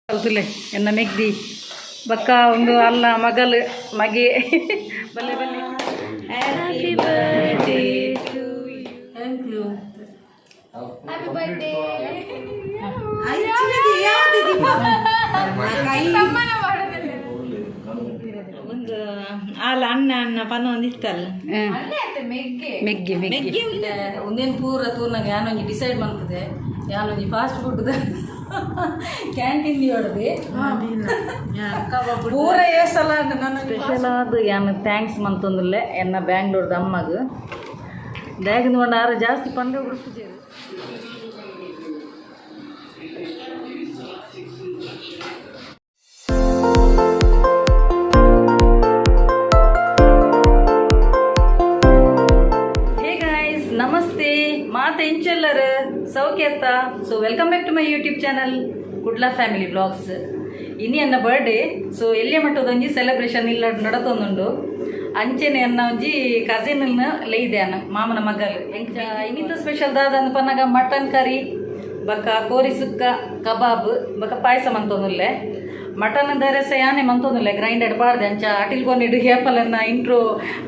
ಕಲ್ತುಲೆ ಎನ್ನ ಮೆಗ್ದಿ ಬಕ್ಕ ಒಂದು ಅಲ್ಲ ಮಗಲ್ ಮಗೆ ಬಲ್ಲೆ ಬಲ್ಲೆ. Happy birthday to thank you. Happy birthday. ಒಂದು ಅಲ್ಲ ಅಣ್ಣ ಅಣ್ಣ ಪನ್ನ ಒಂದು ಇತ್ತಲ್ಲ. ಮೆಗ್ಗೆ. ಮೆಗ್ಗಿ ಮೆಗ್ಗಿ. ಒಂದೇನು ಪೂರ ತೂರ್ನಾಗ ಯಾನೊಂಜಿ ಡಿಸೈಡ್ ಮಂತದೆ, ಯಾನೊಂಜಿ ಫಾಸ್ಟ್ ಫುಡ್ ಕ್ಯಾಂಟೀನ್ ಹೊಡೆದು ಪೂರ ಏಸಲ ನನ್ನ. ಸ್ಪೆಷಲ್ ಆದ ಯಾನ್ thanks ಮಂತೊಂದುಲ್ಲೆ ಎನ್ನ ಬ್ಯಾಂಗ್ಳೂರ್ದ ಅಮ್ಮಗ್. ದಾಗಿಂದ ಒಂಡು ಆರು ಜಾಸ್ತಿ ಪಂಡ ಉಡುಪುಜೇರು. Hey guys, namaste. ಮಾತ ಇಂಚೆಲ್ಲರ್ ಸೌಖ್ಯತ್ತ? So welcome back to my YouTube channel Kudla family blogs. ಇನಿ ಎನ್ನ ಬರ್ಡೇ. ಸೊ ಎಲ್ಲಿಯ ಮಟ್ಟದ ಒಂಜಿ ಸೆಲೆಬ್ರೇಷನ್ ಇಲ್ಲ ನಡತೊಂದುಂಡು. ಅಂಚೆನೆ ಎನ್ನ ಒಂಜಿ ಕಸಿನ್ ಲೆಯ್ದೆ, ಮಾಮನ ಮಗಲ್. ಎಂಚ ಇನ್ನಿತ ಸ್ಪೆಷಲ್ ದಾದ ಅಂದ್ ಪನ್ನಗ ಮಟನ್ ಕರಿ ಬಕ್ಕ ಕೋರಿ ಸುಕ್ಕ, ಕಬಾಬ್ ಬಕ್ಕ ಪಾಯಸ ಮಂತೊಂದುಲ್ಲೆ. ಮಟನ್ ದರೆಸ ಯಾನೆ ಮಂತೊಂದುಲ್ಲೆ, ಗ್ರೈಂಡೆಡ್ ಪಾಡ್ದೆ. ಅಂಚ ಅಟಿಲ್ ಕೊನಿಡು ಏಪಲನ್ನ ಇಂಟ್ರೋ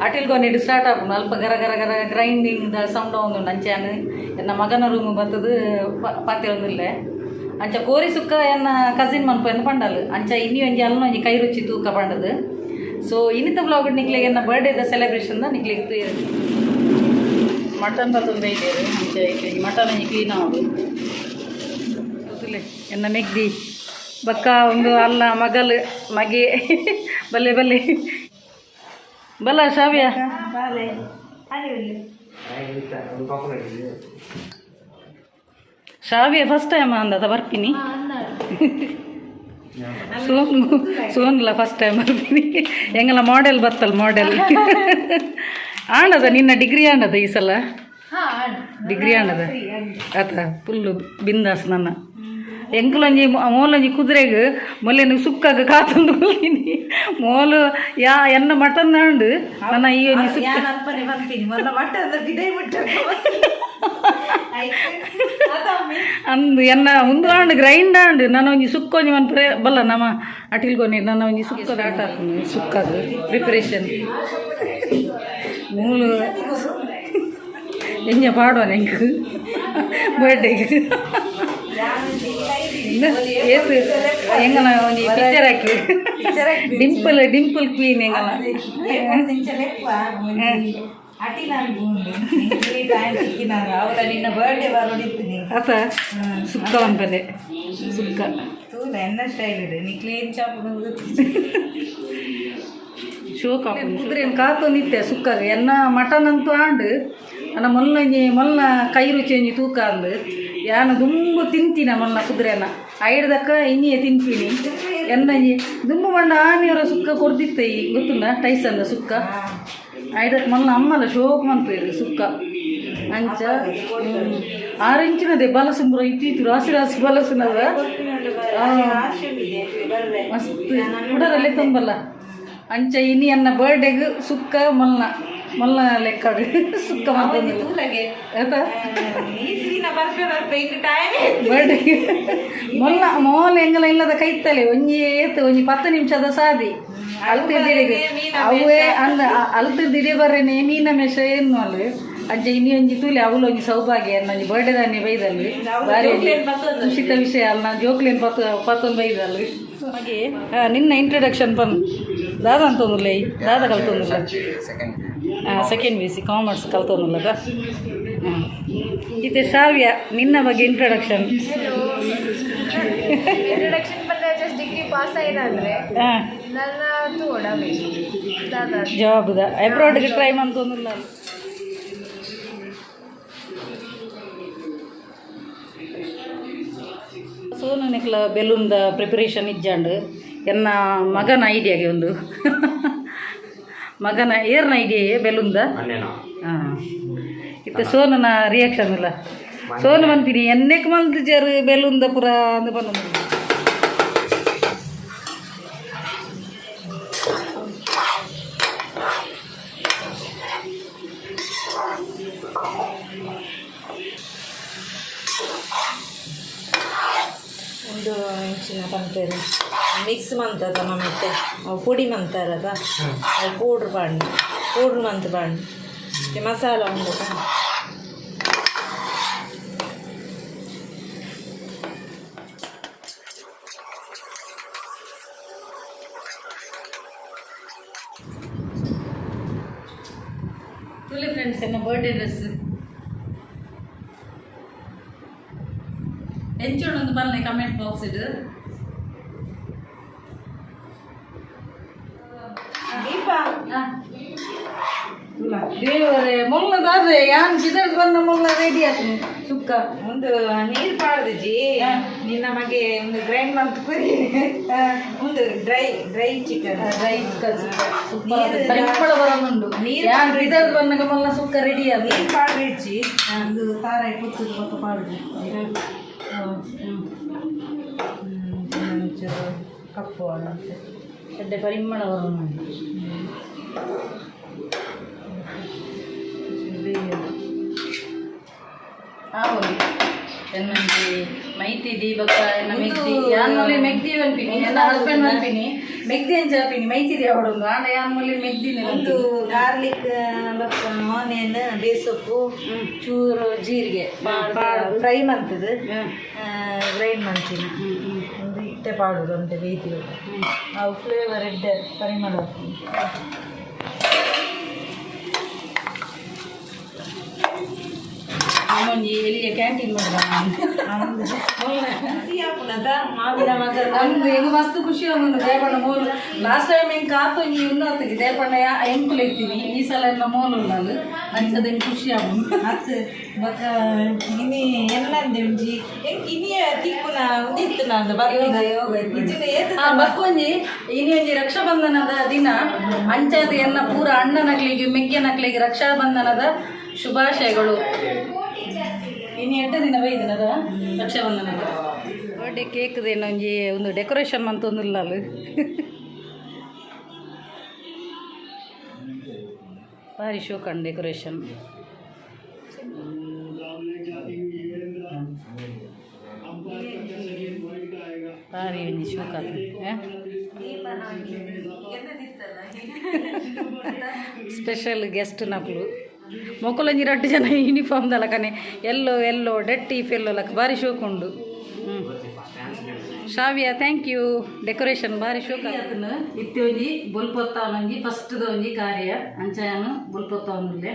ಅಟಿಲ್ ಕೊನಿಡು ಸ್ಟಾರ್ಟ್ ಆಪುಂಡು. ಅಲ್ಪ ಗರ ಗರ ಗರ ಗ್ರೈಂಡಿಂಗ್ the sound ಆವೊಂದುಂಡು. ಅಂಚ ಯಾನ್ ಎನ್ನ ಮಗನ ರೂಮ್ ಬತ್ತದು ಪಾತೆರೊಂದುಲ್ಲೆ. ಅಂಚ ಕೋರಿ ಸುಕ್ಕ ಎನ್ನ ಕಸಿನ್ ಮನ್ಪು ಎನ್ನ ಪಂಡಲ್. ಅಂಚ ಇನಿ ಒಂಜಿ ಅಲ್ಲ ಒಂಜಿ ಕೈ ರುಚಿ ತೂಕ ಪಂಡದು. ಸೊ ಇನ್ನಿತ ವ್ಲಾಗ್ ನಿಕ್ಲೆಗೆ ಎನ್ನ ಬರ್ಡೇದ ಸೆಲೆಬ್ರೇಷನ್ ನಿಕ್ಲೆಗ್. ಮಟನ್ ಬತ್ತೊಂದು ಬೈದೇರು. ಅಂಚ ಮಟನ್ ಒಂಜಿ ಕ್ಲೀನ್ ಆವಡು. ಎನ್ನ ಮೆಗ್ದಿ ಬಕ್ಕ ಒಂದು ಅಲ್ಲ ಮಗಲ್ ಮಗೆ. ಬಲ್ಲೆ ಬಲ್ಲೆ ಬಲ್ಲ ಶಾವ್ಯ. ಶಾವ್ಯ ಫಸ್ಟ್ ಟೈಮ್ ಅಂದದ ಬರ್ಪಿನಿ. ಸೋನ್ ಸೋನ್ಲ ಫಸ್ಟ್ ಟೈಮ್ ಬರ್ಪಿನಿ. ಎಂಗಲ ಮಾಡೆಲ್ ಬತ್ತಲ್, ಮಾಡೆಲ್ ಆಂಡದ. ನಿನ್ನ ಡಿಗ್ರಿ ಆಂಡದ ಈ ಸಲ? ಡಿಗ್ರಿ ಆಂಡದ ಆತ. ಫುಲ್ಲು ಬಿಂದಾಸ್. ನನ್ನ ಎಂಕುಲೊಂಜಿ ಮೋಲೊಂಜಿ ಕುದುರೆಗ್ ಮೊಲ್ಲೆನು ಸುಕ್ಕಾಗ ಕಾತೊಂದು ಕುಲ್ದಿನಿ. ಮೋಲು ಯಾ ಎನ್ನ ಮಟನ್ ಆಂಡ್ ನನ್ನ ಈ ಒಂಜಿ ಸುಕ್ಕ. ಯಾನ್ ಅಲ್ಪನೆ ಪನ್ಪಿನಿ ಮೊಲ್ಲ ಮಟನ್ ಬಿದೈ ಮುಟ್ಟ. ಅಂದು ಎನ್ನ ಒಂದು ಆಂಡ್ ಗ್ರೈಂಡ್ ಆಂಡ್. ನಾನು ಒಂಜಿ ಸುಕ್ಕ ಒಂಜಿ ಮನ್ಪರೆ ಬಲ್ಲ ನಮ್ಮ ಅಟಿಲ್ಗೊನಿ. ನನ್ನ ಒಂಜಿ ಸುಕ್ಕ ಆಟ ಹಾಕುನು. ಸುಕ್ಕಾಗ ಪ್ರಿಪರೇಷನ್ ಮೂಲು ಎಂಜ ಪಾಡುವ ಎಂಕ್ ಬರ್ಡೇಗೆ ಏತ್ ಎಂಗನ ಒಂಜಿ ಪಿಕ್ಚರ್ ಹಾಕಿ ಡಿಂಪಲ್ ಡಿಂಪಲ್ ಕ್ವೀನ್ ಎಂಗನ. ಅವಳ ನಿನ್ನ ಬರ್ಡೇ ಬರೋಡಿತ್ತು ನೀ. ಅತ ಸುಕ್ಕ ಮನ್ಪರೆ ಸುಕ್ಕ. ತೂಲ ಎನ್ನ ಸ್ಟೈಲ್ ಇದೆ ನೀ ಕ್ಲೀನ್ ಚಾಪ್. ಶೋಕ್ ಕುದುರೆನ್ ಕಾತೊಂದಿತ್ತೆ ಸುಕ್ಕಾಗ. ಎನ್ನ ಮಟನ್ ಅಂತೂ ಆಂಡ್. ನನ್ನ ಮೊಲ್ಲೊಂಜಿ ಮೊಲ್ಲ ಕೈ ರುಚಿ ಒಂಜಿ ತೂಕ ಅಂದು. ಯಾನು ದುಂಬು ತಿಂತಿನ ಮೊಲ್ಲ ಕುದುರೆನ ಐಡ್ದಕ್ಕ ಇನ್ನಿಯೇ ತಿನ್ಪಿನಿ. ಎನ್ನಂಜಿ ದುಂಬು ಮಂಡ ಆನಿಯವರ ಸುಕ್ಕ ಕೊರ್ದಿತ್ತೆ ಈ ಗೊತ್ತುಂಡ ಟೈಸಂದ ಸುಕ್ಕ. ಐಡಕ್ ಮೊಲ್ಲ ಅಮ್ಮಲ ಶೋಕ್ ಮನ್ಪೇರು ಸುಕ್ಕ. ಅಂಚ 6 ಇಂಚಿನದೆ ಬಲಸುಂಬ್ರ ಇತ್ತು ಇತ್ತು ರಾಸಿ ರಾಸಿ ಬಲಸುನದ ಮಸ್ತ್ ಉಡರಲ್ಲೇ ತುಂಬಲ್ಲ. ಅಂಚ ಇನಿ ಅನ್ನ ಬರ್ಡೇಗ್ ಸುಕ್ಕ ಮೊಲ್ಲ ಮೊಲ್ಲ ಲೆಕ್ಕಡು ಸುಕ್ಕ ಮಂತೊಂದು. ತೂಲಗೆ. ಆತ. ಈ ದಿನ ಬರ್ಪೆ ಬರ್ಪೆ ಇಂಗ್ ಟೈಮ್. ಬರ್ಡೇ ಮೊಲ್ಲ ಮೋಲ ಎಂಗಲ ಇಲ್ಲದ ಕೈತಲೆ ಒಂಜಿ ಏತ್ ಒಂಜಿ 10 ನಿಮಿಷದ ಸಾದಿ ಅಲ್ತಿರ್ದಿಡಿಗೆ ಅವೇ ಅಂದ ಅಲ್ತಿರ್ದಿಡಿ ಬರ್ರೇನೆ ಮೀನ ಮೇಷ ಏನು ಅಲ್ಲ. ಅಂಚ ಇನಿ ಒಂಜಿ ತೂಲೆ ಅವಳು ಒಂಜಿ ಸೌಭಾಗ್ಯ ಒಂಜಿ ಬರ್ಡೇ ದಾನಿ ಬೈದಲ್ಲಿ ಬಾರಿ ಒಂಜಿ ಖುಷಿತ ವಿಷಯ ಅಲ್ಲ. ನಾ ಜೋಕ್ಲೇನ್ ಪತ್ತು ಪತ್ತೊಂದು ಬೈದಲ್ಲಿ ಹಾಗೆ. ನಿನ್ನ ಇಂಟ್ರಡಕ್ಷನ್ ಪನ್ ದಾದ ಅಂತೊಂದುಲ್ಲ ದಾದ ಕಲ್ತೊಂದುಲ್ಲ? Second. Second P U C commerce ಕಲ್ತೊಂದುಲ್ಲದ. ಹಾಂ, ಇತ್ತೆ ಶಾವ್ಯ, ನಿನ್ನ ಬಗ್ಗೆ ಇಂಟ್ರಡಕ್ಷನ್. ಇಂಟ್ರೊಡಕ್ಷನ್ ಬಂದ ಜಸ್ಟ್ ಡಿಗ್ರಿ ಪಾಸ್ అయినంದ್ರೆ ಹಾಂ. ನನ್ನ ತೂಡವೆ ದಾದಾ. ಜವಾಬ್ದ ಅಬ್ರಾಡ್ಗೆ ಟ್ರೈ ಮಂತೊಂದುಲ್ಲ. ಸೋನು ನಿಕ್ಲ ಬೆಲೂನ್ದ ಪ್ರಿಪರೇಷನ್ ಇಜ್ಜಾಂಡ್. ಎನ್ನ ಮಗನ ಐಡಿಯಾಗೆ ಒಂದು ಮಗನ ಏರ್ನ ಐಡಿಯಾ ಬೆಲೂನ್ದ. ಅಣ್ಣೇನಾ. ಹಾಂ, ಇತ್ತೆ ಸೋನನ ರಿಯಾಕ್ಷನ್ ಇಲ್ಲ. ಸೋನು ಮನ್ಪಿನಿ ಎನ್ನೆಕ್ ಮಲ್ದು ಜರ್ ಬೆಲೂನ್ದ ಪುರ ಅಂದು ಬಂದು. ಒಂದು ಇಂಚಿನ. ಪನ್ಪೇರು ಮಿಕ್ಸ್ ಮಂತದ ನಮಿತ್ತೆ ಅವು ಪೊಡಿ ಮಂತಾರದ ಅವು ಪೌಡ್ರ್ ಪಾಡ್ನ, ಪೌಡ್ರ್ ಮಂತ್ ಪಾಡ್ನ. ಮಸಾಲ ಉಂಡು. ತುಲೆ ಫ್ರೆಂಡ್ಸ್, ಎನ್ನ ಬರ್ಡೇ ಡ್ರೆಸ್ ಎಂಚೋಣ ಒಂದು ಬನ್ನಿ ಕಮೆಂಟ್ ಬಾಕ್ಸ್ ಇಡು. ದೀಪ. ದೇವರೇ, ಮೊಲ್ಲದಾದ್ರೆ ಯಾನ್ ಬಿದರ್ದು ಬಂದ ಮೊಲ್ಲ ರೆಡಿ ಆಯ್ತು ಸುಕ್ಕ. ಒಂದು ನೀರು ಪಾಡ್ದಿಜಿ ನಿನ್ನ ಮಗೆ. ಒಂದು ಗ್ರೈಂಡ್ ಮಂತ್ ಕುರಿ, ಒಂದು dry dry chicken. Dry chicken sukka. ನೀರು ಪರಿಮಳ ಬರೋದುಂಡು. ನೀರು ಯಾನ್ ಬಿದರ್ದು ಬಂದಾಗ ಮೊಲ್ಲ ಸುಕ್ಕ ರೆಡಿ ಅದು. ನೀರು ಪಾಡ್ರಿಜ್ಜಿ, ಒಂದು ತಾರಾಯಿ ಪುತ್ತದ ಬೊಕ್ಕ ಪಾಡ್ದು ಒಂಚೂರು ಕಪ್ಪು ಅಂತೆ. ಎಡ್ಡೆ ಪರಿಮಳ ಬರೋದುಂಡು. ಆವೊಲಿ ಎನ್ನಂಜಿ ಮೈತಿ ದೀಪಕ್ಕ ಎನ್ನ ಮೆಗ್ದಿ. ಯಾನ್ ಮೊಲಿ ಮೆಗ್ದಿ ಪನ್ಪಿನಿ, ಎನ್ನ ಹಸ್ಬೆಂಡ್ ಪನ್ಪಿನಿ ಮೆಗ್ದಿ ಅಂಚ ಆಪಿನಿ, ಮೈತಿ ದೇವಡೊಂದು ಆಂಡ ಯಾನ್ ಮೊಲಿ ಮೆಗ್ದಿ. ಒಂದು ಗಾರ್ಲಿಕ್ ಬೊಕ್ಕ ಆನಿಯನ್, ಬೇಸೊಪ್ಪು, ಚೂರು ಜೀರಿಗೆ. ಫ್ರೈ ಮಂತದು ಗ್ರೈಂಡ್ ಮಂಚಿನ ಒಂದು ಇಟ್ಟೆ ಪಾಡುದು ಅಂತೆ ಬೇಯ್ತಿ. ಅವು ಫ್ಲೇವರ್ ಎಡ್ಡೆ ಪರಿಮಳ ಆಗ್ತದೆ. ನಮ್ಮೊಂಜಿ ಎಲ್ಲಿಯ ಕ್ಯಾಂಟೀನ್ ಮಾಡುವ. ಖುಷಿ ಆಪುನದ ಮಾವಿನ ಮಗ. ಅಂದು ಎಂಗ್ ಮಸ್ತ್ ಖುಷಿ ಆಗುಂಡು ದೇಪಣ್ಣ ಮೋಲು. ಲಾಸ್ಟ್ ಟೈಮ್ ಎಂಗ್ ಕಾತು ಈ ಉನ್ನತಿಗೆ ದೇಪಣ್ಣ ಎಂಕುಲು ಇತ್ತೀನಿ. ಈ ಸಲ ಎಲ್ಲ ಮೋಲು ಉಳ್ಳಾಲು ಅಂಚದ ಎಂಗ್ ಖುಷಿ ಆಗುಂಡು. ಅತ್ ಬೊಕ್ಕ ಇನಿ ಎಲ್ಲಂದೆ ಒಂಜಿ ಎಂಕ್ ಇನಿಯ ತಿಕ್ಕುನ ಉಂದಿತ್ತು ನಾನು ಬರ್ಪಿನ ಇಜ್ಜಿಂಡ ಏತ್. ಆ ಬಕ್ಕೊಂಜಿ ಇನಿ ಒಂಜಿ ರಕ್ಷಾಬಂಧನದ ದಿನ. ಅಂಚಾದ ಎನ್ನ ಪೂರ ಅಣ್ಣನಕ್ಲಿಗೆ ಮೆಗ್ಗೆನಕ್ಲಿಗೆ ರಕ್ಷಾಬಂಧನದ ಶುಭಾಶಯಗಳು. ಇನ್ನು 8 ದಿನ ಬೈದಿನದ ರಕ್ಷಾಬಂಧನದ. ಬರ್ಡೇ ಕೇಕ್ ಒಂಜಿ ಒಂದು ಡೆಕೋರೇಷನ್ ಮಂತೊಂದುಲ್ಲಾಲು. ಭಾರಿ ಶೋಕಂಡ್ ಡೆಕೋರೇಷನ್. ಭಾರಿ ಒಂಜಿ ಶೋಕ. ಸ್ಪೆಷಲ್ ಗೆಸ್ಟ್ ನಕಲು ಮೊಕ್ಕಲೊಂಜಿ ರಡ್ಡು ಜನ ಯೂನಿಫಾರ್ಮ್ ದಲಕನೆ ಎಲ್ಲೋ ಎಲ್ಲೋ ಡೆಟ್ಟಿ ಫೆಲ್ಲೋ ಲಕ್ಕ ಭಾರಿ ಶೋಕ್ ಉಂಡು. ಶ್ರಾವ್ಯ, thank you. Decoration ಭಾರಿ ಶೋಕ. ಇತ್ತೆ ಒಂಜಿ ಬೊಲ್ಪೊತ್ತಾವೊಂಜಿ ಫಸ್ಟ್ದ ಒಂಜಿ ಕಾರ್ಯ ಅಂಚಾಯನು ಬೊಲ್ಪೊತ್ತಾವೊಂದುಲ್ಲೆ.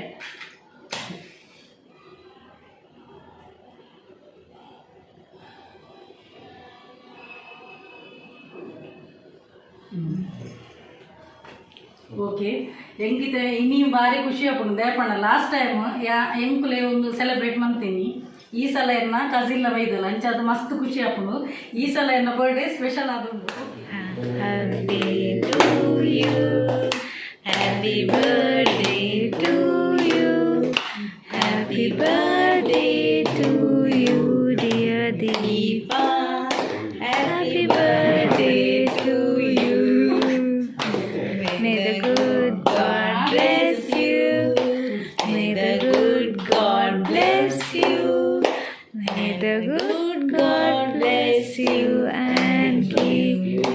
ಓಕೆ, ಎಂಕಿತ ಇನಿ ಭಾರಿ ಖುಷಿ ಆಪುಂಡು ದೇಪಣ್ಣ ಲಾಸ್ಟ್ ಟೈಮ್ ಯಾ ಎಂಕುಲೆ ಒಂದು ಸೆಲೆಬ್ರೇಟ್ ಮಂತೀನಿ. ಈ ಸಲ ಎನ್ನ ಕಸಿನ್ ಬೈದಲ್ಲ, ಅಂಚ ಅದು ಮಸ್ತ್ ಖುಷಿ ಆಪುಂಡು. ಈ ಸಲ ಎನ್ನ ಬರ್ಡೇ ಸ್ಪೆಷಲ್ ಆದುಂಡು. Happy to you. Happy birthday to you. Happy birthday to you, dear Deepa. Happy birthday to you. May the good God bless you. May the good God bless you. May the good God bless you and keep you.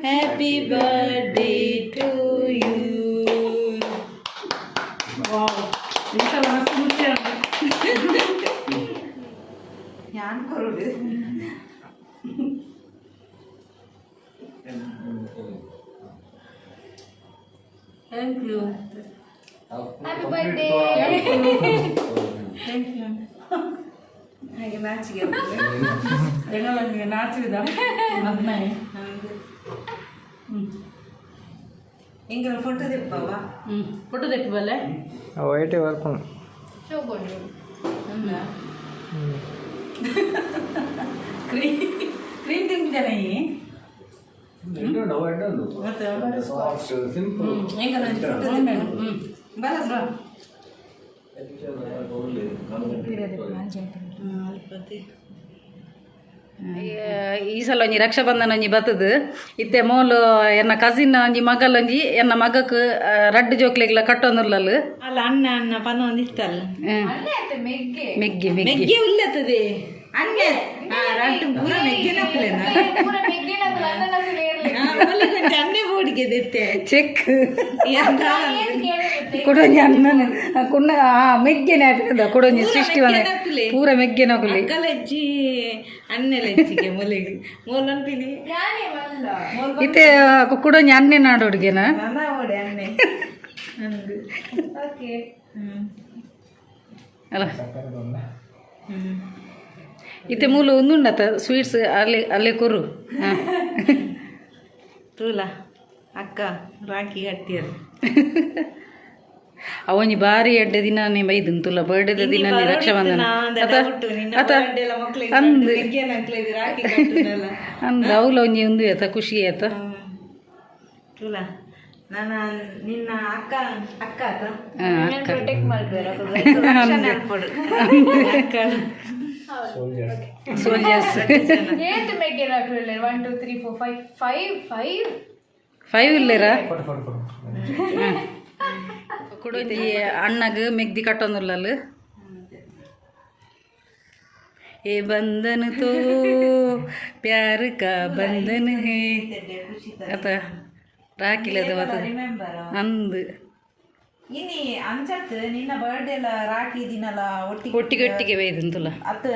Happy birthday to you. Wow, ಈ ಸಲ ಮಸ್ತ್ ಖುಷಿ ಆಪುಂಡು. ಯಾನ್ ಕೊರುಡು. Thank you. Happy birthday. Thank you. ಹಾಗೆ ನಾಚಿಗೆ. ಎಂಗಳೊಂದಿಗೆ ನಾಚಿದ ಮದ್ಮೆ. ಎಂಕಲ್ ಫೋಟೋ ದೆಪ್ಪವ. ಹ್ಞೂ, ಫೋಟೋ ತೆಪ್ಪು ಬಲ್ಲೆ. ವೈಟೇ ಬರ್ಕೊಂಡು. ಶೋ ಕೊಡು. ಕ್ರೀಮ್ ಕ್ರೀಮ್ ತಿಂತಿದ್ದೇನೆ. ಸಿಂಪಲ್. ಎಂಕಲ್ ಒಂಜಿ ಫೋಟೋ ದೆಪ್ಪು. ಬಲ. ಅಲ್ಪತಿ. ಈ ಸಲ ಒಂಜಿ ರಕ್ಷಾಬಂಧನ ಒಂಜಿ ಬತ್ತದು. ಇತ್ತೆ ಮೋಲು ಎನ್ನ ಕಸಿನ್ ಒಂಜಿ ಮಗಲ್ ಒಂಜಿ ಎನ್ನ ಮಗಕ್ ರಡ್ಡು ಜೋಕ್ಲೆಗ್ಲ ಕಟ್ಟೊಂದುಲ್ಲಲ್. ಅಲ್ಲ, ಅಣ್ಣ ಅಣ್ಣ ಪನ ಒಂದಿತ್ತಲ್ಲ. ಅಲ್ಲೇ ಆಯ್ತು ಮೆಗ್ಗೆ. ಮೆಗ್ಗಿ ಮೆಗ್ಗಿ. ಮೆಗ್ಗೆ ಉಲ್ಲತ್ತದೆ. ಅಣ್ಣೆ ರಡ್ಡು ಪೂರ ಮೆಗ್ಗೆನಕ್ಲೆನ. ಪೂರ ಮೆಗ್ಗೆನಕುಲು, ಅಣ್ಣನಕುಲು ಏರ್ಲೆ. ಮೊಲಿಗೊಂಜಿ ಅಣ್ಣೆ ಬೋಡಿಗೆ ದೆತ್ತೆ. ಚೆಕ್. ಏನ್ ಕೇಳಿರುತ್ತೆ? ಕುಡೊಂಜಿ ಅಣ್ಣನ ಕುಣ್ಣ ಆ ಮೆಗ್ಗೆನೆ ಆಪಿನದ ಕುಡೊಂಜಿ ಪೂರ ಸೃಷ್ಟಿ ಬಂದ. ಮೆಗ್ಗೆನಕುಲೆ. ಪೂರ ಮೆಗ್ಗೆನಕುಲೆ. ಅಕ್ಕಲೆಜ್ಜಿ ಅಣ್ಣೆಲೆಜ್ಜಿಗೆ ಮೊಲಿಗೆ ಮೋಲ್ ಅನ್ಪಿನಿ. ಯಾನೇ ಮಲ್ಲ. ಮೋಲ್. ಇತ್ತೆ ಕುಡೊಂಜಿ ಅಣ್ಣೆ ನಾಡೋಡ್ಗೆನ. ನನ್ನ ಓಡೆ ಅಣ್ಣೆ ಅಂದು. ಓಕೆ. ಅಲ್ಲ, ಇತ್ತೆ ಮೂಲ ಒಂದುಂಡತ ಸ್ವೀಟ್ಸ್ ಅಲ್ಲಿ ಅಲ್ಲೇ ಕೊರು ಹಾ. ತೂಲ ಅಕ್ಕ ರಾಖಿ ಕಟ್ಟಿಯರು. ಅವನಿ ಬಾರಿ ಎಡ್ಡೆ ದಿನ ಬೈದುಂತುಲ್ಲ ಬರ್ಡೇದ ದಿನ ರಕ್ಷಾಬಂಧನ ಅತ ಅತ ಅಂದ್ ರಾಖಿ ಕಟ್ಟುನಲ್ಲ. ಅಂದ್ ಅವಲ ಒಂಜಿ ಒಂದು ಆತ ಖುಷಿ ಆತ. ತೂಲ ನಾನು ನಿನ್ನ ಅಕ್ಕ ಅಕ್ಕ ಆತ. ಹಾ, ಅಕ್ಕ. ಪ್ರೊಟೆಕ್ಟ್ ಮಾಡ್ಬೇಡ. ರಕ್ಷಣೆ ಅನ್ಪಡು ಅಕ್ಕ. ಸೋಲ್ಜರ್ಸ್. ಏತ್ ಮೆಗ್ಗೆನಕುಲು? 1, 2, 3, 4, 5, 5, 5. ಫೈವ್ ಇಲ್ಲೇರಾ ಕುಡೊಂಜಿ ಅಣ್ಣಗ್ ಮೆಗ್ದಿ ಕಟ್ಟೊಂದುಲ್ಲಲ್. ए बंधन तो प्यार का बंधन है ಅತ ರಾಕಿಲದ ಬರ್ತದೆ. ರಿಮೆಂಬರ್. ಅಂದ್. ಇನಿ ಅಂಚತ್ ನಿನ್ನ ಬರ್ಡೇ ಎಲ್ಲ ರಾಖಿ ದಿನಲ ಒಟ್ಟಿಗೆ. ಒಟ್ಟಿಗೆ ಒಟ್ಟಿಗೆ ಬೈದಂತುಲ್ಲ. ಅತ್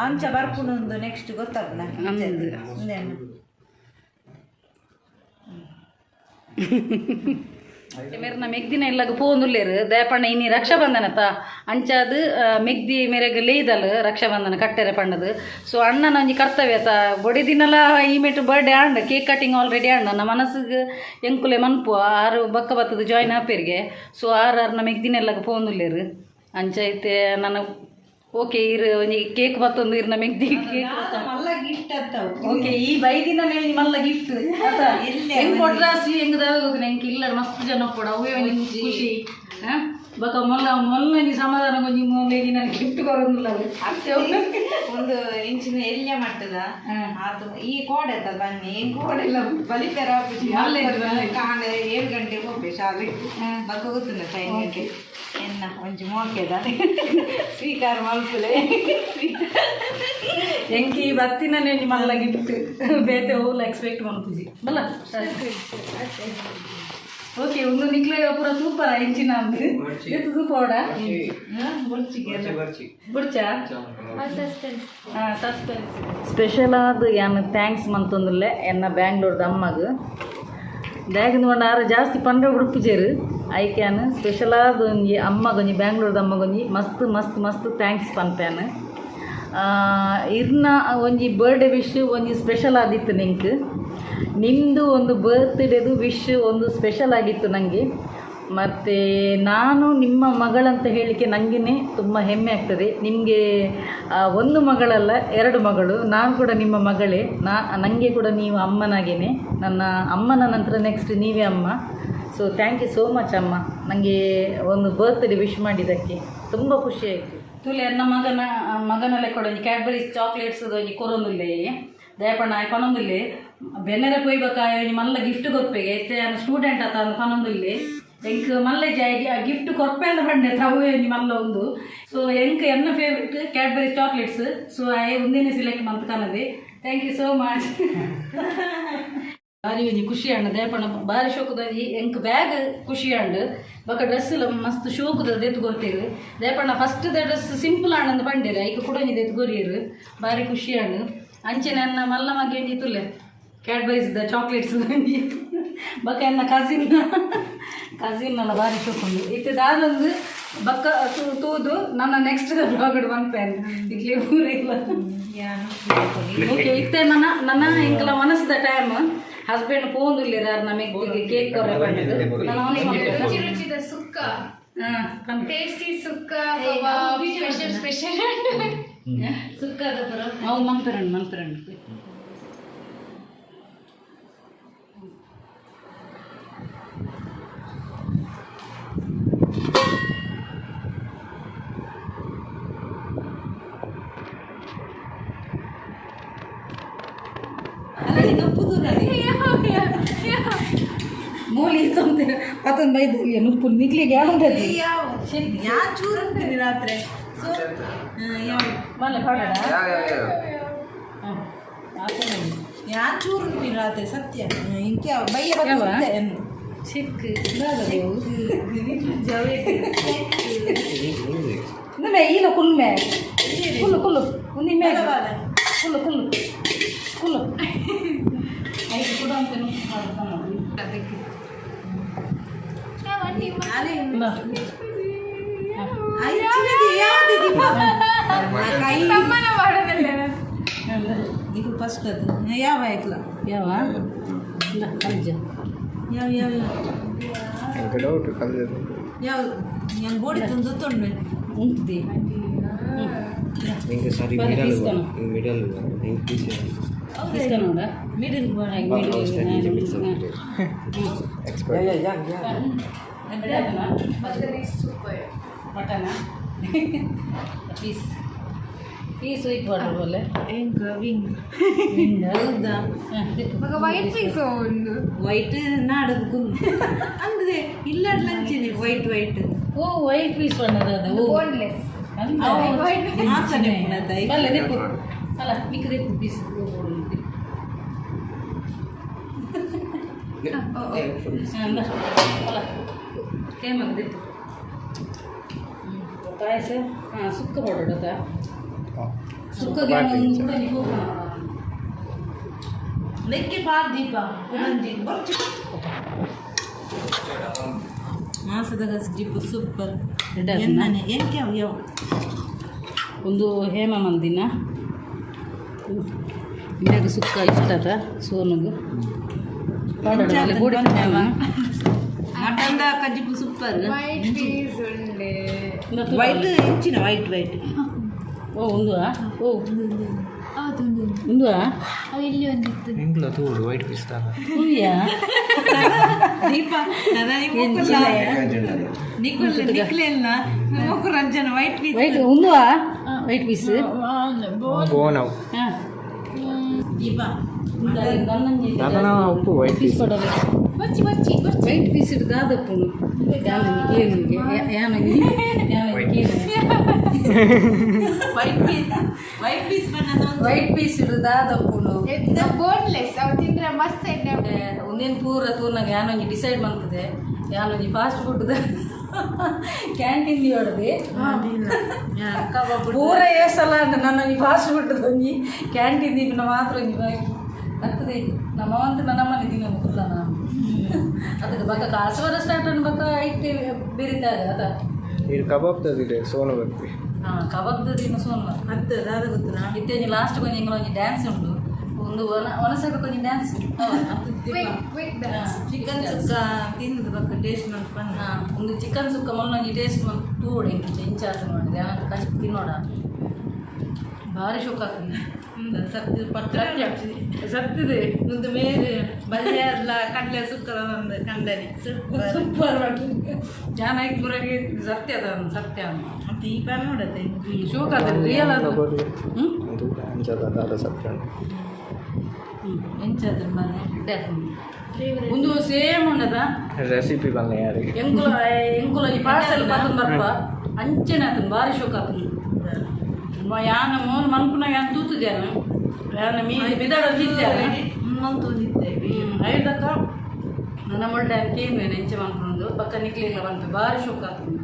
ಅಂಚ ಬರ್ಪುನೊಂದು ನೆಕ್ಸ್ಟ್ ಗೊತ್ತಾಪುನ. ಅಂದ್. ಇಂದೇನು. ಮೇರ್ನ ಮೆಗ್ದಿನ ಇಲ್ಲಾಗ ಪೋಂದುಲ್ಲೇರು ದಯಪಣ್ಣ ಇನಿ ರಕ್ಷಾಬಂಧನತ ಅಂಚಾದ್ ಮೆಗ್ದಿ ಮೇರೆಗ್ ಲೇಯ್ದಲ್ ರಕ್ಷಾಬಂಧನ ಕಟ್ಟೆರೆ ಪಂಡದು. ಸೊ ಅಣ್ಣನ ಒಂಜಿ ಕರ್ತವ್ಯ ತ ಬೊಡಿ ದಿನಲ ಈ ಮೇಟ್ birthday and cake cutting already and ನನ್ನ ಮನಸ್ಸಿಗೆ ಎಂಕುಲೆ ಮನ್ಪು ಆರು ಬಕ್ಕ ಬತ್ತದ ಜಾಯ್ನ್ ಆಪೇರಿಗೆ. ಸೊ ಆರು ಆರ್ನ ಮೆಗ್ದಿನ ಎಲ್ಲಗ ಪೋಂದುಲ್ಲೇರು ಅಂಚ ಐತೆ ನನ್ನ ಓಕೆ ಇರು ಒಂಜಿ ಕೇಕ್ ಬತ್ತೊಂದು ಇರ್ನ ಮೆಗ್ದಿ ಕೇಕ್. ಮಲ್ಲ ಗಿಫ್ಟ್ ಅತ್ತವು. ಓಕೆ ಈ ಬೈದಿನನೇ ಒಂಜಿ ಮಲ್ಲ ಗಿಫ್ಟ್ ಅತ. ಹೆಂಗ್ ಕೊಟ್ರಾಸಿ ಹೆಂಗ್ ದಾದ ಎಂಕ್ ಇಲ್ಲ ಮಸ್ತ್ ಜನ ಕೊಡ ಅವೇ ಒಂಜಿ ಖುಷಿ ಹಾ? ಬೊಕ ಮೊಲ್ಲ ಮೊಲ್ಲ ಒಂಜಿ ಸಮಾಧಾನ ಒಂಜಿ ಮೊನ್ನೆ ನನಗೆ ಗಿಫ್ಟ್ ಕೊರೊಂದಿಲ್ಲ ಅದು. ಒಂದು ಇಂಚಿನ ಎಲ್ಯ ಮಟ್ಟದ ಹಾ. ಆತು ಈ ಕೋಡೆ ಅತ್ತ ಬನ್ನಿ ಕೋಡೆಲ್ಲ ಬಲಿಪೆರ. ಮಲ್ಲ ಇತ್ತು, ಮಲ್ಲ ಇತ್ತು. ಕಾಂಡೆ 7 ಗಂಟೆಗೆ ಹೋಗ್ಬೆ ಶಾಲೆ ಬಕ್ಕ ಗೊತ್ತುಂಡ 5 ಗಂಟೆ ಎನ್ನ ಒಂಜಿ ಮೋಕೆದ ಸ್ವೀಕಾರ ಮಲ್ಪುಲೆ. ಎಂಕ್ ಈ ಬತ್ತಿನನೇ ಒಂಜಿ ಮಲ್ಲ ಗಿಫ್ಟ್ ಬೇತೆ ಓಲ ಎಕ್ಸ್ಪೆಕ್ಟ್ ಮನ್ಪುಜಿ ಬಲ್ಲ. ಓಕೆ ಒಂದು ನಿಕ್ಲೆ ಪೂರ ಸೂಪರ್ ಇಂಚಿನ ಅಂದು ಎತ್ತು ಸೂಪರ್ ಬುಡ್ಚಾ. ಸಸ್ಪೆನ್ಸ್. ಸಸ್ಪೆನ್ಸ್ ಸ್ಪೆಷಲ್ ಆದ ಯಾನ್ thanks ಮಂತೊಂದುಲ್ಲೆ ಎನ್ನ ಬ್ಯಾಂಗ್ಳೂರ್ದ ಅಮ್ಮಗ್. ದಾಯೆಗ್ ಪಂಡ ಆರು ಜಾಸ್ತಿ ಪಂಡ ಉಡುಪುಜೆರ್. ಐಕ್ ಯಾನ್ ಸ್ಪೆಷಲ್ ಆದ ಒಂಜಿ ಅಮ್ಮಗೊಂಜಿ ಬ್ಯಾಂಗ್ಳೂರ್ದ ಅಮ್ಮಗೊಂಜಿ ಮಸ್ತ್ ಮಸ್ತ್ ಮಸ್ತ್ thanks ಪನ್ಪೇನ್. ಇರ್ನ ಒಂಜಿ ಬರ್ಡೇ ವಿಶ್ ಒಂಜಿ ಸ್ಪೆಷಲ್ ಆದಿತ್ತು ನಿಂಕ್. ನಿಮ್ಮದು ಒಂದು ಬರ್ತ್ಡೇದು ವಿಶ್ ಒಂದು ಸ್ಪೆಷಲ್ ಆಗಿತ್ತು ನನಗೆ. ಮತ್ತು ನಾನು ನಿಮ್ಮ ಮಗಳಂತ ಹೇಳಲಿಕ್ಕೆ ನನಗೇ ತುಂಬ ಹೆಮ್ಮೆ ಆಗ್ತದೆ. ನಿಮಗೆ ಒಂದು ಮಗಳಲ್ಲ, ಎರಡು ಮಗಳು. ನಾನು ಕೂಡ ನಿಮ್ಮ ಮಗಳೇ. ನನಗೆ ಕೂಡ ನೀವು ಅಮ್ಮನಾಗೇನೆ. ನನ್ನ ಅಮ್ಮನ ನಂತರ ನೆಕ್ಸ್ಟ್ ನೀವೇ ಅಮ್ಮ. So thank you so much ಅಮ್ಮ, ನನಗೆ ಒಂದು ಬರ್ತ್ಡೇ ವಿಶ್ ಮಾಡಿದ್ದಕ್ಕೆ ತುಂಬ ಖುಷಿ ಆಯಿತು. ತುಲೆ ನನ್ನ ಮಗನ ಮಗನ ಲೆಕ್ಕಡ ಒಂಜಿ ಕ್ಯಾಡ್ಬರೀಸ್ ಚಾಕ್ಲೇಟ್ಸ್ ಒಂಜಿ ಕೊರೊಂದುಲ್ಲೆ. ದಯಪಣ್ಣ ಆಯ್ ಪನೊಂದುಲ್ಲೆ ಬೆನ್ನರೆ ಪೊಯ್ಬಕ ಒಂಜಿ ಮಲ್ಲ ಗಿಫ್ಟ್ ಕೊರ್ಪೆಗೆ ಇತ್ತೆ ಯಾನ್ ಸ್ಟೂಡೆಂಟ್ ಆತ ಅಂದ್ ಪನೊಂದುಲ್ಲೆ. ಎಂಕ್ ಮಲ್ಲ ಜಾಯಿಗೆ ಆ ಗಿಫ್ಟ್ ಕೊರ್ಪೆ ಅಂದ ಪಂಡೆ ತವೇ ಒಂಜಿ ಮಲ್ಲ ಒಂದು. ಸೊ ಎಂಕ್ ಎನ್ನ ಫೇವ್ರೆಟ್ ಕ್ಯಾಡ್ಬರಿ ಚಾಕ್ಲೇಟ್ಸ್. ಸೊ ಆಯೆ ಒಂದೇನೆ ಸಿಲೆಕ್ಟ್ ಮಂತ್ ಕನದೆ. Thank you so much. ಬಾರಿ ಒಂಜಿ ಖುಷಿ ಆಂಡ್ ದಯಪಣ್ಣ ಬಾರಿ ಶೋಕುದ ಒಂಜಿ ಎಂಕ್ ಬ್ಯಾಗ್ ಖುಷಿ ಆಂಡ್. ಬೊಕ ಡ್ರೆಸ್ ಎಲ್ಲ ಮಸ್ತ್ ಶೋಕುದ ದೆತ್ತು ಕೊರ್ತೀರು. ದಯಪಣ್ಣ first the dress simple and ಅಂದ್ ಪಂಡೇರು ಐಕ್ ಕುಡೊಂಜಿ ದೆತ್ತು ಕೊರಿಯರು. ಬಾರಿ ಖುಷಿ ಆಂಡ್. ಅಂಚೆ ನನ್ನ ಮಲ್ಲ ಮಗೆ ಒಂಜಿ ತುಲ್ಲೆ ಕ್ಯಾಡ್ಬರೀಸ್ the chocolates ಒಂಜಿ. ಬೊಕ ಎನ್ನ ಕಸಿನ್ ಕಸಿನ್ ನನ್ನ ಬಾರಿ ಶೋಕುಂಡು. ಇತ್ತೆ ದಾದೊಂದು ಬಕ್ಕ ತೂದು ನನ್ನ ನೆಕ್ಸ್ಟ್ ಬ್ಲಾಗ್ ಪನ್ಪೇನ್ ಇಟ್ಲಿ ಊರಿಲ್ಲ. ಓಕೆ ಇತ್ತೆ ನನ್ನ ನನ್ನ ಎಂಕಲ ಮನಸ್ಸದ ಟೈಮ್ ಹಸ್ಬೆಂಡ್ ಪೋಂದುಲ್ಲೆರ್ ಆರ್ ನಮಗೆ ಕೇಕ್ ಕೊರ್ರೆ ಪಂಡದು ನಾನು ಅವನಿಗೆ ರುಚಿ ರುಚಿದ ಸುಕ್ಕ. ಪನ್ಪೆ. ಟೇಸ್ಟಿ ಸುಕ್ಕ ಕಬಾಬ್ ಸ್ಪೆಷಲ್ ಸ್ಪೆಷಲ್. ಸುಕ್ಕದ ಪುರ. ಅವು ಮನ್ಪೆರಂಡು ಮನ್ಪೆರಂಡು. ಅಲ್ಲ ನುಪ್ಪುದು ನನಗೆ. ಮೂಲಿ ಸಂತೆ ಪತನ್ ಬೈದು ನುಪ್ಪು ನಿಕ್ಲಿಗೆ ಯಾವ್ದು. ಯಾನ್ ಚೂರು ಅಂತೀನಿ ರಾತ್ರಿ. ಸೊ ಯಾವ ಮಲ್ಲ ಪಾಡಡ. ಯಾವ ಯಾವ ಯಾವ. ಯಾನ್ ಚೂರು ರಾತ್ರಿ ಸತ್ಯ ಇಂಕೆ ಬಯ್ಯ. ಯಾವ? ಬತ್ತೆ. ಚಿಕ್ಕ ಇಂದ ಈಲ ಕುಲ್ಮೆ ಕುಲ್ಲು ಕುಲ್ಲು ಉಂದಿ ಮೇ ಕುಲ್ಲು ಕುಲ್ಲು ಕುಲ್ಲು ಐದು ಕೂಡ ಅಂತ. ಕೈ ತಮ್ಮನ ಮಾಡೋದಿಲ್ಲ. ಇದು ಫಸ್ಟ್ ಅದು ಯಾವ ಆಯ್ಕಲ? ಯಾವ ಇಲ್ಲ ಅಜ್ಜ. ಯಾವ ಯಾವ? എനിക്ക് ಡೌಟ್ ಕಲ್ತಿದ್ದು. ಯಾವ ഞാൻ ಬೋಡಿ ತಂದು ತೊಂಡು. ಉಂಟು. ನಿಂಗೆ ಸಾರಿ. ಬನ್ನಿ, ಮಿಡಲ್. ತೀಸ್ಕೊನು. ಮಿಡಲ್ ನಿಂಗೆ ಪೀಸ್. ನೋಡ. Middle. Expert. Mutton is super. ಮಟನ ಪೀಸ್ ಪೀಸ್ ಒಯ್ಕ್ ಪಾಡ್ರು ಬಲ್ಲೆ. ಎಂಕ ವಿಂಗ್ ಹೌದಾ? ಮಗ ವೈಟ್ ಪೀಸ್ ಒಂದು. ವೈಟ್ ನಾಡದು ಗುಲ್ ಅಂದ್ರೆ ಇಲ್ಲ ಲಂಚಿನಿ ವೈಟ್ ವೈಟ್. ಓ, ವೈಟ್ ಪೀಸ್ ಬಣ್ಣದ ಅದು. ಓ. ಬೋನ್ಲೆಸ್. ಮಾಸನೆ. ಬಲ್ಲೆ ದೆಪ್ಪು ಅಲ್ಲ ಮಿಕ್ಕ ದೆಪ್ಪು ಪೀಸ್. ಅಲ್ಲ ಹೇಮಗ ದೆಪ್ಪು ಪಾಯಸ. ಹಾಂ, ಸುಕ್ಕ ಪಾಡೋಡತ ಸುಕ್ಕಗೆ ಒಂದು. ಲೆಕ್ಕೆ ಪಾರ್ ದೀಪ ಒಂಜಿ ಬೊರ್ಚು ಮಾಸದ ಜಿಪ್ಪು ಸೂಪರ್. ಎನ್ನನೆ ಎಂಕೆ ಅವು ಯಾವ? ಒಂದು ಹೇಮ ಮಂದಿನ ಇಂದಾಗ ಸುಕ್ಕ ಇಷ್ಟ ಆತ ಸೋನುಗು. ಮಟನ್ದ ಕಜ್ಜಿಪು ಸೂಪರ್. ವೈಟ್ ಪೀಸ್ ಉಂಡೆ. ವೈಟ್ ಇಂಚಿನ ವೈಟ್ ವೈಟ್. ಓ, ಒಂದು ಓ. ಹೌದು. ಒಂದು. ಅವು ಇಲ್ಲಿ ಒಂದಿತ್ತು. ನಿಂಗ್ಲ ತೂಡು ವೈಟ್ ಪೀಸ್ ತಾನ. ಹೂವಿಯಾ? ದೀಪ ನಿಕುಲ್ ನಿಕ್ಲೆಲ್ಲ ಮೊಕ್ಕು ರಂಜನ ವೈಟ್ ಪೀಸ್. ವೈಟ್ ಒಂದು ವೈಟ್ ಪೀಸ್. ಬೋನ್ ಅವು. ಹಾಂ. ದೀಪ. ದಾದನ ಉಪ್ಪು ವೈಟ್ ಪೀಸ್ ಪೀಸ್. ಪಡೋದು. ಬಚ್ಚಿ ಬಚ್ಚಿ ಬಚ್ಚಿ. ವೈಟ್ ಪೀಸ್ ಇಟ್ಟು ದಾದಪ್ಪುನು ಯಾನಂಗಿ ಕೇನುಗೆ ಯಾನಂಗಿ ಯಾನಂಗಿ ಕೇನು. ವೈಟ್ ಪೀಸ್ ವೈಟ್ ಪೀಸ್ ಬಣ್ಣದ ಒಂದು. ವೈಟ್ ಪೀಸ್ ಇಡು ದಾದಪ್ಪುನು. ಬೋನ್ಲೆಸ್ ಅವು ತಿಂದ್ರೆ ಮಸ್ತ್ ಎಣ್ಣೆ. ಒಂದೇನು ಪೂರ ತೂರ್ನಾಗ ಯಾನೊಂಜಿ ಡಿಸೈಡ್ ಮಂತದೆ ಯಾನೊಂಜಿ ಫಾಸ್ಟ್ ಫುಡ್ ಕ್ಯಾಂಟೀನ್ ಹೊಡೆದು. ಕಬಾಬ್. ಪೂರ ಏಸಲ ಅಂದ ನನ್ನೊಂಜಿ ಫಾಸ್ಟ್ ಫುಡ್ ಒಂಜಿ ಕ್ಯಾಂಟೀನ್ ದೀಪಿನ ಮಾತ್ರ ಒಂಜಿ ಬಾಕಿ ಆಗ್ತದೆ. ನಮ್ಮ ಅಂತ ನಮ್ಮನೆ ದಿನ ಕುಲ್ಲ ನಾನು ಅದಕ್ಕೆ ಬಕ್ಕ ಕಾಸುವರ ಸ್ಟಾರ್ಟ್ ಅನ್ನು ಬಕ್ಕ ಐಟ್ ಬೆರಿತಾರೆ ಅದ. ಇದು ಕಬಾಬ್ ತದಿದೆ ಸೋನು ಬರ್ತಿ. ಹಾಂ, ಕಬಾಬ್ದ ದಿನ ಸೋನ್. ಅತ್ತ ದಾದ ಗೊತ್ತನಾ? ಇತ್ತೇಜಿ ಲಾಸ್ಟ್ ಕೊಂಚ ಎಂಗ್ಲ ಒಂಜಿ ಡ್ಯಾನ್ಸ್ ಉಂಡು ಒಂದು ಒನ ಒನಸಕ ಕೊಂಚ dance. Quick quick dance. Chicken sukka ತಿಂದು ಬಕ್ಕ ಟೇಸ್ಟ್ ಮಲ್ಪನ್ನ. ಒಂದು ಚಿಕನ್ ಸುಕ್ಕ ಮೊನ್ನೆ ಒಂಜಿ ಟೇಸ್ಟ್ ಮಂತ್ ತೂಡು ಎಂಕ್ ಇಂಚಾತ ಮಾಡಿದೆ ಆನಂತರ ಕಷ್ಟ ತಿನ್ನೋಡ ಭಾರಿ ಶೋಕ ಆಗ್ತದೆ. ಸತ್ಯ ಪತ್ರ. ಸತ್ತಿದೆ. ಒಂದು ಮೇರೆ ಬಲ್ಯಾರ್ಲ ಕಡಲೆ ಸುಕ್ಕದ ಒಂದು ಕಂಡನಿ ಸೂಪರ್. ಸೂಪರ್. ಜಾನ ಪೂರಾಗಿ ಸತ್ಯ ಅದ ಒಂದು ಸತ್ಯ. ದೀಪ ನೋಡತ್ತೆ. ಶೋಕ ಆಗ್ತದೆ ರಿಯಲ್ ಅದು ಹ್ಞೂ. ಅದು ಅಂಚದ ದಾದ ಸತ್ಯ. ಹ್ಞೂ. ಎಂಚಾದ್ರ ಮನೆ. ಒಂದು ಸೇಮ್ ಉಂಡದ. ರೆಸಿಪಿ ಬಲ್ಲ ಯಾರಿಗೆ? ಎಂಕುಲ ಎಂಕುಲ ಈ ಪಾರ್ಸೆಲ್ ಪತ್ತೊಂದು ಬರ್ಪ ಅಂಚನೆ ಆತನ ಭಾರಿ ಶೋಕ ಆತನ ಯಾನ ಮೋನ್ ಮನ್ಪುನ ಯಾನ್ ತೂತುದ್ಯಾನ ಯಾನ ಮೀನು ಬಿದಾಡ ತಿಂತ್ಯಾನ. ಮಂತೊಂದಿತ್ತೆ. ಐದಕ್ಕ ನನ್ನ ಮೊಳ್ಳೆ ಕೇನು ನೆಂಚೆ ಮನ್ಪುನೊಂದು ಪಕ್ಕ ನಿಕ್ಲಿಲ್ಲ ಬಂತು ಭಾರಿ ಶೋಕ ಆತನ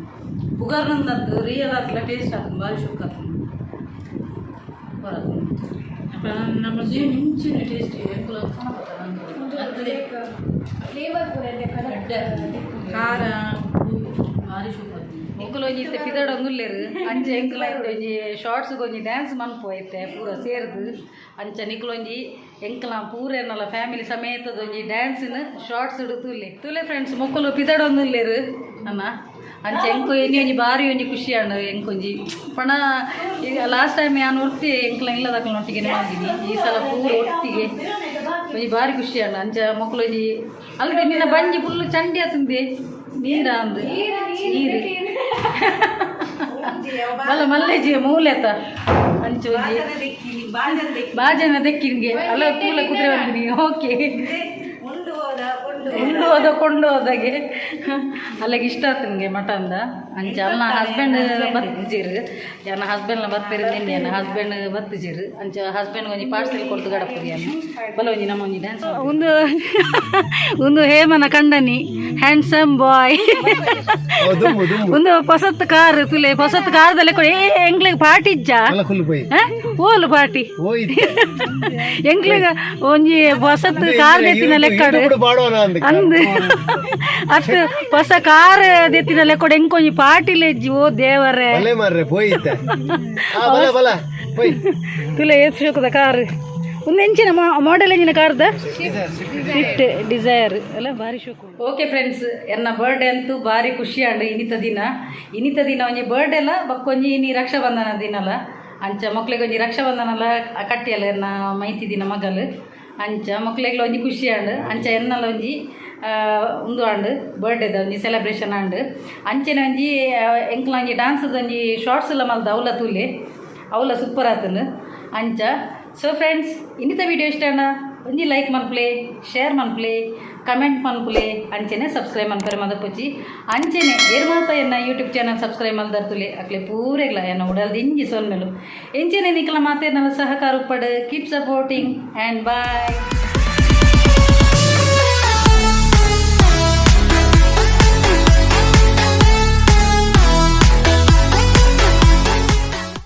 ಪುಗರ್ನಂದದ್ದು ರಿಯಲ್ ಆತಲ ಟೇಸ್ಟ್ ಆತನ ಭಾರಿ ಶೋಕ ಆತನ ಬರತ್ತ. ನಮ್ಮ ಸೇಮ್ ಇಂಚಿನ ಟೇಸ್ಟ್ ಎಂಕುಲ ಫ್ಲೇವರ್ ಪೂರ ಕರೆಕ್ಟ್. ಖಾರ. ಭಾರಿ ಶೋಕ ಆತನ ಎಂಕುಲ ಒಂಜಿ ಇತ್ತೆ ಪಿದಡೊಂದುಲ್ಲೆರ್ ಅಂಚ ಎಂಕುಲ ಇತ್ತೆ ಒಂಜಿ ಶಾರ್ಟ್ಸ್ಗೆ ಒಂಜಿ ಡ್ಯಾನ್ಸ್ ಮನ್ಪು ಐತೆ ಪೂರ ಸೇರ್ದು ಅಂಚ ನಿಕುಲೊಂಜಿ ಎಂಕಲ ಪೂರ ಏನಲ್ಲ ಫ್ಯಾಮಿಲಿ ಸಮೇತದ ಒಂಜಿ ಡ್ಯಾನ್ಸ್ನ ಶಾರ್ಟ್ಸ್ ಇಡು ತೂಲೆ ತೂಲೆ ಫ್ರೆಂಡ್ಸ್. ಮೊಕ್ಕಲು ಪಿದಡೊಂದುಲ್ಲೆರ್ ಅನ್ನ ಅಂಚ ಎಂಕು ಎನ್ನಿ ಒಂಜಿ ಬಾರಿ ಒಂಜಿ ಖುಷಿ ಅಣ್ಣ ಎಂಕೊಂಜಿ ಪಣ. ಈಗ ಲಾಸ್ಟ್ ಟೈಮ್ ಯಾನ್ ಒರ್ತಿ ಎಂಕಲ ಇಲ್ಲದಕ್ಕಲ ಒಟ್ಟಿಗೆ ಮಾಡಿದ್ದೀನಿ. ಈ ಸಲ ಪೂರ ಒಟ್ಟಿಗೆ ಒಂಜಿ ಬಾರಿ ಖುಷಿ ಅಣ್ಣ ಅಂಚ ಮೊಕ್ಕಲು ಒಂಜಿ ಅಲ್ದೆ ನಿನ್ನ ಬಂಜಿ ಫುಲ್ ಚಂಡಿ ಆತಂದೆ ನೀರ ಅಂದು ನೀರು ಮಲ್ಲ ಮಲ್ಲೇಜಿ ಮೂಲೆತ ಅಂಚು ಒಂಜಿ ಬಾಜನ ದೆಕ್ಕಿ. ಬಾಜನ ದೆಕ್ಕಿನ್ಗೆ ಅಲ್ಲ ಕೂಲ ಕುದುರೆ ಬಂದಿನಿ. ಓಕೆ. ಉಂಡು ಹೋದ. ಉಂಡು ಹೋದ ಕೊಂಡು ಹೋದಾಗೆ ಅಲ್ಲಿಗೆ ಇಷ್ಟ ಆತು ನಿಮಗೆ ಮಟನ್ದ. ಅಂಚ ಅಲ್ಲ ಹಸ್ಬೆಂಡ್ ಬತ್ತಿಜಿರು, ಯಾನ ಹಸ್ಬೆಂಡ್ನ ಬರ್ಪೇರು ನಿನ್ನೆ ಯಾನ ಹಸ್ಬೆಂಡ್ ಬತ್ತಿಜಿರು. ಅಂಚ ಹಸ್ಬೆಂಡ್ ಒಂಜಿ ಪಾರ್ಸೆಲ್ ಕೊಡ್ತು ಗಡಪುರಿ ಅನ್ನ ಬಲ ಒಂಜಿ ನಮ್ಮ ಒಂಜಿ ಡ್ಯಾನ್ಸ್. ಒಂದು ಒಂದು ಹೇಮನ ಕಂಡನಿ ಹ್ಯಾಂಡ್ಸಮ್ ಬಾಯ್. ಒಂದು ಪೊಸತ್ ಕಾರ್ ತುಲೆ, ಪೊಸತ್ ಕಾರ್ದಲ್ಲೇ ಕೊಡಿ. ಏ ಎಂಗ್ಲಿಗೆ ಪಾರ್ಟಿ ಇಜ್ಜಾ? ಓಲು ಪಾರ್ಟಿ ಎಂಕ್ಲೆಗ? ಒಂಜಿ ಹೊಸತ್ ಕಾರ್ ದೆತ್ತಿನ ಲೆಕ್ಕಡು ಅಂದ್ ಅತ್, ಹೊಸ ಕಾರ್ ದೆತ್ತಿನ ಲೆಕ್ಕಡು ಎಂಕೊಂಜಿ ಪಾರ್ಟಿ ಲೆಜ್ಜಿ, ಓ ದೇವರೇ. ಮಾರ್ರೆ ಪೋಯಿತ್ತೆ ಬಲ ಬಲ ಪೋಯ್. ತುಲೆ ಏತ್ ಶೋಕದ ಕಾರ್! ಒಂದು ಎಂಚಿನ ಮಾಡೆಲ್, ಎಂಚಿನ ಕಾರ್ದ? ಸ್ವಿಫ್ಟ್ ಡಿಸೈರ್ ಎಲ್ಲ ಭಾರಿ ಶೋಕು. ಓಕೆ ಫ್ರೆಂಡ್ಸ್, ಎನ್ನ ಬರ್ಡೇ ಅಂತೂ ಭಾರಿ ಖುಷಿ ಆಂಡ್. ಇನಿತ ದಿನ, ಇನಿತ ದಿನ ಒಂಜಿ ಬರ್ಡೇ ಅಲ್ಲ, ಬಕ್ಕೊಂಜಿ ಇನಿ ರಕ್ಷಾಬಂಧನ ದಿನಲ. ಅಂಚ ಮಕ್ಳಿಗೆ ಒಂಜಿ ರಕ್ಷಾಬಂಧನಲ ಕಟ್ಟಿಯಲ್ಲ ಎನ್ನ ಮೈತಿ ದಿನ ಮಗಲು. ಅಂಚ ಮಕ್ಳಿಗ್ಲ ಒಂಜಿ ಖುಷಿ ಆಂಡ್. ಅಂಚ ಎನ್ನಲ ಒಂಜಿ ಉಂದು ಆಂಡ್, ಬರ್ಡೇದ ಒಂಜಿ ಸೆಲೆಬ್ರೇಷನ್ ಆಂಡ್. ಅಂಚೆನೆ ಒಂಜಿ ಎಂಕ್ಲ ಒಂಜಿ ಡಾನ್ಸ್ದ ಒಂಜಿ ಶಾರ್ಟ್ಸ್ ಎಲ್ಲ ಮಲ್ದ, ಅವಲ ತೂಲೆ, ಅವಲ ಸೂಪರ್ ಆತನು. ಅಂಚ ಸೊ ಫ್ರೆಂಡ್ಸ್, ಇನ್ನಿತ ವಿಡಿಯೋ ಇಷ್ಟ ಅಣ್ಣ ಒಂಜಿ ಲೈಕ್ ಮನ್ಪುಲೆ, ಶೇರ್ ಮನ್ಪುಲೆ, ಕಮೆಂಟ್ ಮನ್ಪುಲೆ. ಅಂಚೆನೆ ಸಬ್ಸ್ಕ್ರೈಬ್ ಮನ್ಪರೆ ಮದಪುಚಿ. ಅಂಚೆನೆ ಏರ್ ಮಾತ ಎನ್ನ ಯೂಟ್ಯೂಬ್ ಚಾನಲ್ ಸಬ್ಸ್ಕ್ರೈಬ್ ಮಲ್ದರ್ತುಲೆ, ಅಕ್ಲೆ ಪೂರೆಗ್ಲ ಎನ್ನ ಉಡಲ್ದ ಇಂಜಿ ಸೊಲ್ಮೆಲು. ಎಂಚೆನೆ ನಿಕಲ ಮಾತೇರ್ನಲ ಸಹಕಾರ ಉಪ್ಪಡ್. Keep supporting and bye.